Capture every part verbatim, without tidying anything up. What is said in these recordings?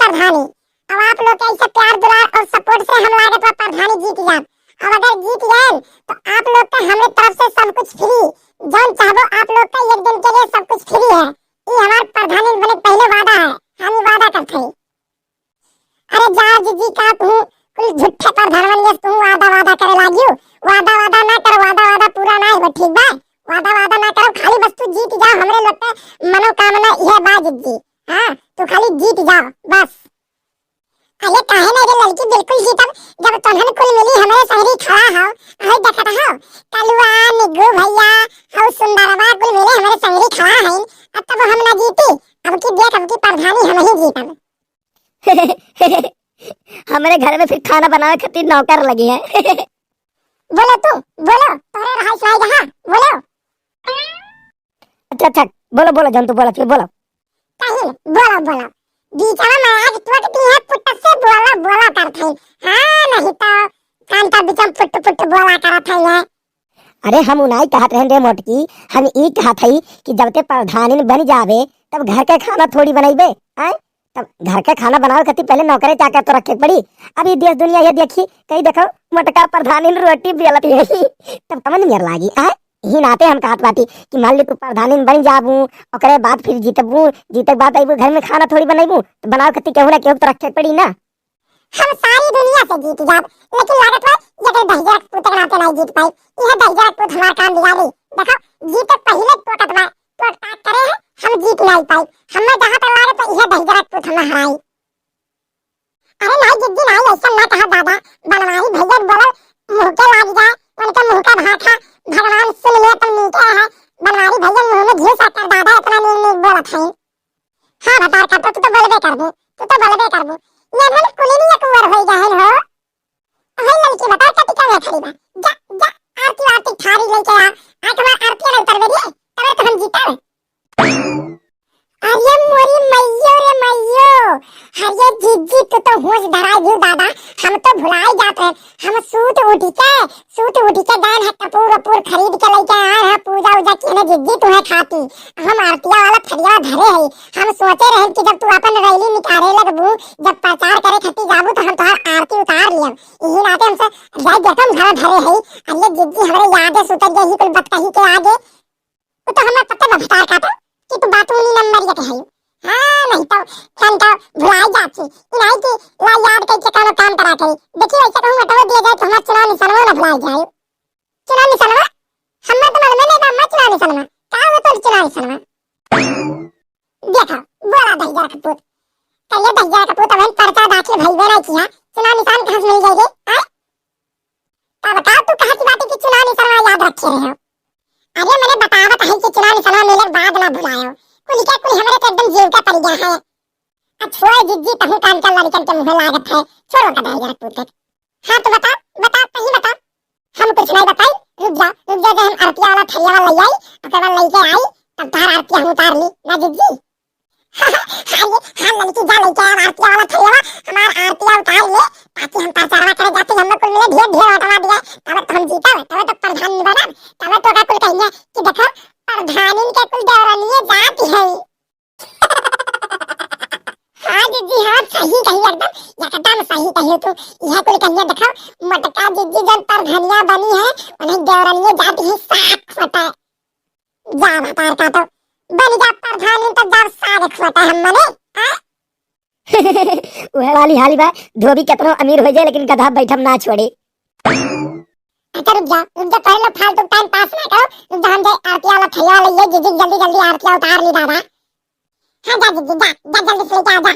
प्रधानी। अब आप लोग के ऐसे प्यार दुलार और support से हम लागत बा प्रधानी जीत जाब। अब अगर जीत गए तो आप लोग का हमरे तरफ से सब कुछ free, जौन चाहबो आप लोग का एक दिन के लिए सब कुछ free है। ये हमार प्रधानी बने के पहले वादा है, हम ये वादा करते हैं। अरे जा जीजी, का तू कुल झूठे प्रधानवन के तू वादा वादा करे लागियो। वादा वादा ना कर, वादा वादा पूरा ना हो, ठीक बा? वादा वादा ना करो, खाली बस तू जीत जाओ, हमरे लोग के मनोकामना यह बा जीजी। हाँ, तू खाली जीत जाओ बस। अरे काहे ना रे लड़की, बिल्कुल जीतब, जब तोहन कुल मिली हमरे संगरी खड़ा हो। अरे देखत हो, कलुआ, निग्गू भैया, हऊ सुंदरवा कुल मिले हमरे संगरी खड़ा हैं, अब तब हम ना जीती। अब की देख, अब की प्रधानी हम ही जीतब। हमरे घर में फिर खाना बनावे खातिर नौकर लगी है। बोलो तू, बोलो, तोरे रहाइश नाई जहाँ, बोलो। अच्छा, अच्छा, बोलो, बोलो, जौन तू बोला, तू बोलो। कहीं, बोलो, बोलो। बीचवा में आज टोक दी है, पुट से बोला, बोला करत है। हाँ, नहीं तो कान का बीच में पुट, पुट बोला करत है ये। अरे हम उनाई कहत रहन रे मोटकी, हम ई कहत हई कि जब ते प्रधानिन बन जाबे तब घर के खाना थोड़ी बनइबे, आय? तब घर के खाना बनावे खातिर पहले नौकरे चाकर तो रखे के पड़ी। अब ई देश दुनिया ये देखी, कहीं देखो मोटका प्रधानिन रोटी बेलत है, तब कमन नियर लागी, आय? यही नाते हम कहत बाटी कि मान ली तू प्रधानिन बन जाबू, ओकरे बाद फिर जीतबू, जीते के बाद अइबू घर में खाना थोड़ी बनइबू, तो बनावे खातिर केहू ना केहू तो रखे के पड़ी ना। हम सारी दुनिया से जीत जाब, लेकिन लागत बा, ये तो दहिजरा के पूत के नाते नहीं जीत पाई। यह दहिजरा के पूत हमार काम बिगाड़ी। देखो, जीते पहिले टोकत बा, टोक टाक करे है, हम जीत नहीं पाई। हमें जहाँ तक लागत बा, यह दहिजरा के पूत हमें हराई। अरे नहीं जिज्जी नहीं, ऐसा ना कहा दादा, बनवारी भैया बोलल मुँह के लाग जाए, उनके मुँह का भाखा भगवान सुन ले तो नीके है। बनवारी भैया मुँह में घी शक्कर दादा इतना नीक नीक बोलत है। हाँ भतार काटो, तू तो बोलबे करबू, तू तो बोलबे करबू। ये मन कुलिनी एक उमर होई जाहन हो। अहे ललकी भतार काटी का में खड़ी बा। जा, जा, आरती वारती थारी लेके आ। आज हमार आरती ना उतरबे रे, तबे तो हम जीतब। अरे मोरी मैयो रे मैयो, अरे जिज्जी तू तो होश धराई दियो दादा, हम तो भुलाई जात रहे। हम सूत उठ के सूत उठ के गए हैं, कपूर वपूर खरीद के लेके आए हैं, पूजा उजा किए हैं जिज्जी तुम्हें खाती। हम आरतिया वाला थरिया धरे है। हम सोचे रहे कि जब तू अपन रैली निकाले लगबू, जब प्रचार करे खातिर जाबू, तो हम तोहार आरती उतार लियब। यही नाते हमसे जाए देखम घर धरे है। अरे जिज्जी हमरे यादे सुतल गई कुल बतकही के आगे। वो तो हमरा पता बा भतार काटो कि तू बात उन्हीं नंबर ये कहे। हाँ, नहीं तो हम तो भुलाई जाती। इनाई की ला याद करके कोनो काम करा करी। देखिए, ऐसे कहूँ हटवा दिया जाए तो हमारा चुनाव निशानवा ना भुलाई जाए। चुनाव निशानवा? हमें तो मालूम नहीं था, हमारा चुनाव निशानवा। का हो तो चुनाव निशानवा? देखो, बोला दहिजरा का पूत। कहिए दहिजरा का पूत, अब हम पर्चा दाखिल भइबे नहीं किया। चुनाव निशान कहाँ से मिल जाएगी? आय? का बताओ, तू कहाँ की बात है कि चुनाव निशानवा याद रखे रहे हो? अरे, मैंने बतावत है कि चुनाव निशानवा मिले के बाद ना भुलायो। कुल के कुल हमरे पे एकदम जीव का पड़ गया है। आ छोड़ जिज्जी, तहु कान का लड़कन के मुँह लागत है। छोड़ो का दहिजरा का पूत। हाँ, तो बताओ, बताओ, कहीं बताओ। हम कुछ नहीं बताई, रुक जा, रुक जा, जे हम आरतिया वाला थरिया वाला ले आई, ओकर बाद लेके आई, तब तोहार आरती हम उतार ली, ना जिज्जी? अरे, हाँ, लड़की जा लेके आ आरतिया वाला थरिया, हमार आरतिया उतार ले, ताकि हम प्रचारवा करे जाते, हम लोग कुल मिले ढेर ढेर वोटवा दिया, तब तो हम जीतब, तब तो प्रधान बनब, तब तो का कुल कहिए कि देखो, प्रधानिन के कुल देवरनिये जात है। हाँ जिज्जी, हाँ, सही कही एकदम, एकदम सही कही तू। यह कुल कहिए देखो, मोटका जिज्जी जब प्रधानिया बनी है, उन्हें देवरनिये जाती है साथ खोटा। जा भतार काटो, बन जा प्रधानी तो जब साथ खोटा हम मने, हाँ? वह वाली हाली बा, धोबी कितनो अमीर हो जाए लेकिन गधा बैठम ना छोड़े। अच्छा रुक जा, रुक जा, तोरे लोग फालतू टाइम पास ना करो, रुक जा, हम जाए आरती वाला थैया ले, जिज्जी जल्दी जल्दी आरती उतार ली दादा। हाँ जा जिज्जी जा, जा जल्दी से लेके आ जा।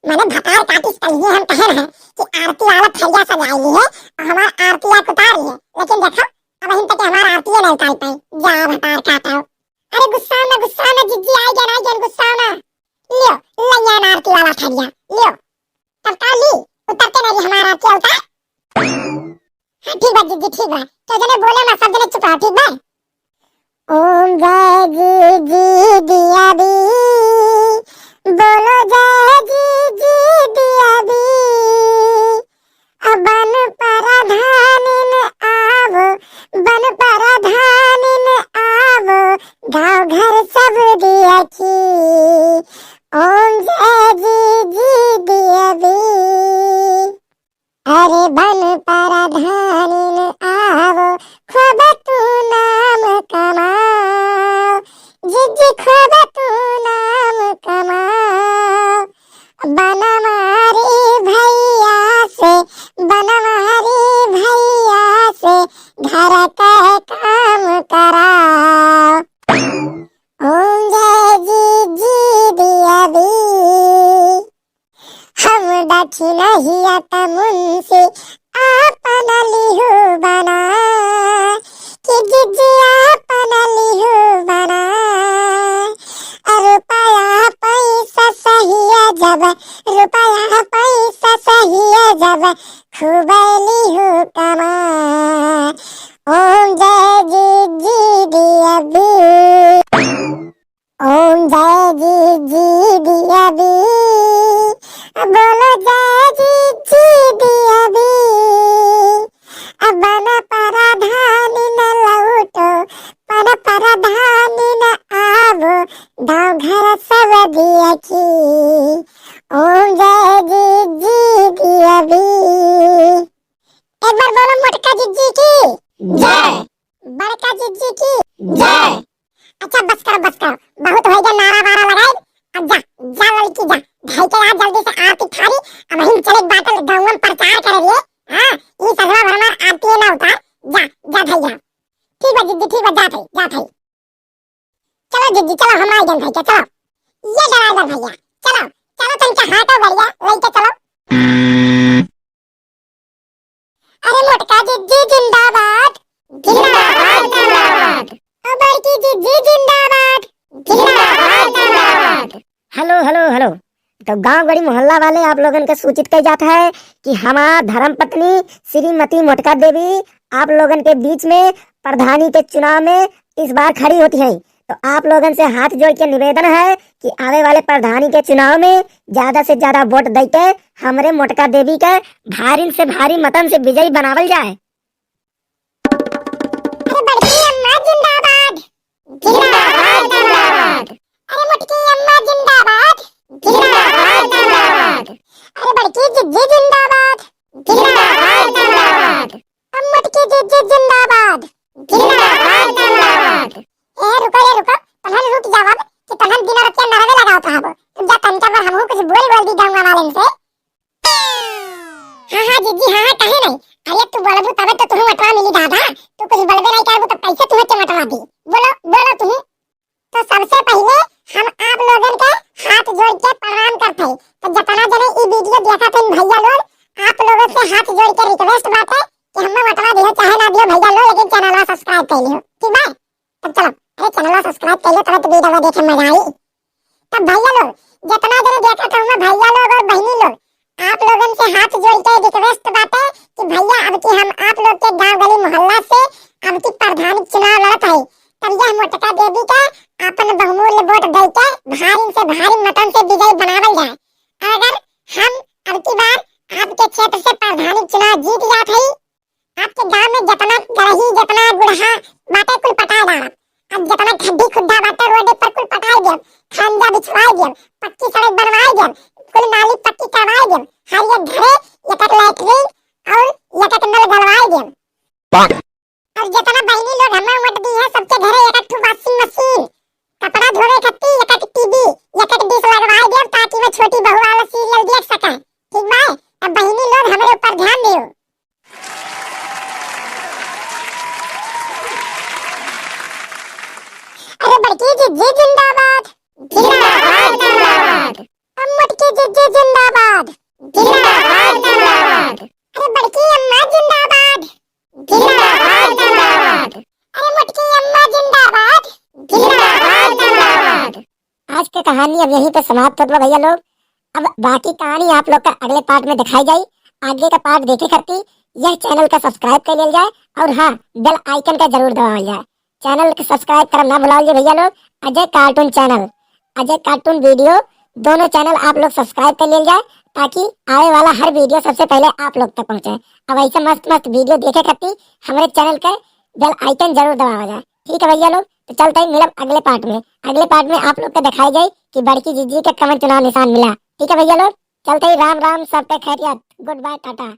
मैंने भतार काटी तलिए हम कहे रहे कि आरती वाला थैया सजाई ली है और हमार आरती आके उतार ली है, लेकिन देखो अब हम तक हमार आरती नहीं उतार पाई। जा भतार काटो। अरे गुस्सा ना, गुस्सा ना जिज्जी, आई जान, आई जान, गुस्सा ना। लियो, लैया आरती वाला थैया, लियो। तब का ली, उतर के नहीं हमारा क्या उतार? हाँ, ठीक बा जिज्जी, ठीक बा। तो जने बोले ना, सब जने चुप रहो, ठीक बा? ओम जय जिज्जी दिया दी, बोलो जय जिज्जी दिया दी। अब बन प्रधानिन आवो, बन प्रधानिन आवो, गाँव घर सब दिया की। ओम जय जी जी अरे बन परधानिन आवो, खूब तू नाम कमाओ। जिज्जी खूब तू नाम कमाओ। बनवारी भैया से, बनवारी भैया से घर के काम कराओ। ओम जय जिज्जी दिया दी। हम दक्षिणहिया त मुंशी आपन लिहू बना, कि जिज्जी आपन लिहू बना। रुपया पैसा सहिया जब, रुपया पैसा सहिया जब, खूब लिहू कमा। ओम जय जिज्जी दिया दी। ओम जय जिज्जी दिया दी, बोलो जय जिज्जी दिया दी। अब बन परधानी न लौटो, बन परधानी न आवो, गाँव घर सब दिया की। ओम जय जिज्जी दिया दी। एक बार बोलो मोटका जिज्जी की जय। बड़का जिज्जी की जय। अच्छा बस करो, बस करो, बहुत होइ गया नारा वारा लगाई। अब जा, जा लड़की जा, धई के आ जल्दी से आरती थारी। अब हम चले बाटल गाँव में प्रचार करे लिए। हाँ, ई सजवा भर में आरती ना उतार, जा, जा धई जा। ठीक बा जिज्जी, ठीक बा, जात हई, जात हई। चलो जिज्जी चलो, हम आइ गन भैया, चलो। ये ड्राइवर भैया, चलो, चलो तनिका हाथो गड़िया लइके चलो। अरे मोटका जिज्जी जिंदाबाद, जिंदाबाद, जिंदाबाद। ओ बड़की जिज्जी जिंदाबाद, जिंदाबाद, जिंदाबाद। हेलो, हेलो, हेलो। तो गांव गड़ी मोहल्ला वाले आप लोगन के सूचित कई जात है कि हमार धर्म पत्नी श्रीमती मोटका देवी आप लोगन के बीच में प्रधानी के चुनाव में इस बार खड़ी होती है। तो आप लोगन से हाथ जोड़ के निवेदन है कि आवे वाले प्रधानी के चुनाव में ज्यादा से ज्यादा वोट दइके हमरे मोटका देवी के भारी से भारी मतन से विजयी बनावल जाए। अरे बड़की अम्मा जिंदाबाद। जिंदाबाद, जिंदाबाद। अरे मोटकी अम्मा जिंदाबाद। जिंदाबाद, जिंदाबाद। अरे बड़की जिज्जी जिंदाबाद। जिंदाबाद, जिंदाबाद। अब मोटकी जिज्जी जिंदाबाद। जिंदाबाद, जिंदाबाद। ए रुको, ए रुको, तोहन रुक जाओ अब, कि तोहन दिन रतिया नरवे लगावत रहबो। रुक जा तनिका भर हमहू कुछ बोल बोल दी गाँव वालन से। हाँ, हाँ, जिज्जी, हाँ, हाँ, काहे नहीं? अरे, तू बोलबू तबे तो तुहूँ वोटवा मिली दादा। तू कुछ बोलबे नहीं करबू तो कैसे तुहूँ के वोटवा दी? बोलो, बोलो तुहूँ। तो सबसे पहिले हम आप लोगन के हाथ जोड़ के प्रणाम करत हई। तो जितना जने ई वीडियो देखत हईन भैया लोग, आप लोगन से हाथ जोड़ के request बाटे कि हमें वोटवा दिहो चाहे ना दिहो भैया लोग, लेकिन चैनलवा subscribe कर लिहो, ठीक बा? तब चलो, अरे चैनलवा subscribe कर लिहो, तब तो वीडियो देखे मजा आई। तब भैया लोग, जितना जने देखत हउवा भैया लोग और बहिनी लोग, आप लोगन से हाथ जोड़ के request बाटे कि भैया अब की हम आप लोग के गांव गली मोहल्ला से अब की प्रधानी चुनाव लड़त हई, तब यह मोटका देवी के आपन बहुमूल्य वोट दे के भारी से भारी मतन से विजयी बनावल जाए। अगर हम अब की बार आपके क्षेत्र से प्रधानी चुनाव जीत जात हई, आपके गांव में जितना गरही, जितना गुड़हा बाटे, कुल पटाए डारब। अब जितना खड्डी खुड्डा बाटे रोड पर, कुल पटाए देब, खंजा बिछवाए देब, पक्की सड़क बनवाए देब, कुल नाली पक्की करवाए देब, हर एक घरे एक एक लैट्रिन और एक एक नल गलवाए देब। और जितना बहिनी लोग हमें वोट दी है, सबके घरे एक एक ठो washing machine, कपड़ा धोवे खातिर एक एक टीवी, एक एक डिश लगवाए देब, ताकि वो छोटी बहू वाला सीरियल देख सके। ठीक बा? अब बहिनी लोग हमरे ऊपर ध्यान दियो। अरे बड़की जिज्जी जिंदाबाद। जिंदाबाद, जिंदाबाद। अब मोटकी जिज्जी जिंदाबाद। जिंदाबाद, जिंदाबाद। अरे बड़की अम्मा जिंदाबाद। जिंदाबाद, जिंदाबाद। अरे मोटकी अम्मा जिंदाबाद। जिंदाबाद, जिंदाबाद। आज के कहानी अब यहीं पे समाप्त होत बा भैया लोग। अब बाकी कहानी आप लोग का अगले part में दिखाई जाई। आगे का part देखे खातिर यह channel का subscribe कर लेल जाए और हाँ, bell icon का जरूर दबावल जाए। Channel के subscribe करब ना भुलावल जाए भैया लोग। अजय Cartoon channel, अजय Cartoon video दोनों channel आप लोग subscribe कर लेल जाए, ताकि आवे वाला हर video सबसे पहले आप लोग तक पहुँचे। अब ऐसे मस्त मस्त video देखे खातिर हमरे channel के bell icon जरूर दबावा जाए। ठीक है भैया लोग, तो चलत ही मिलब अगले part में। अगले part में आप लोग के दिखाई जाई कि बड़की जिज्जी के कवन चुनाव निशान मिला। ठीक है भैया लोग, चलत ही, राम राम, सबके खैरियत, good bye, टाटा।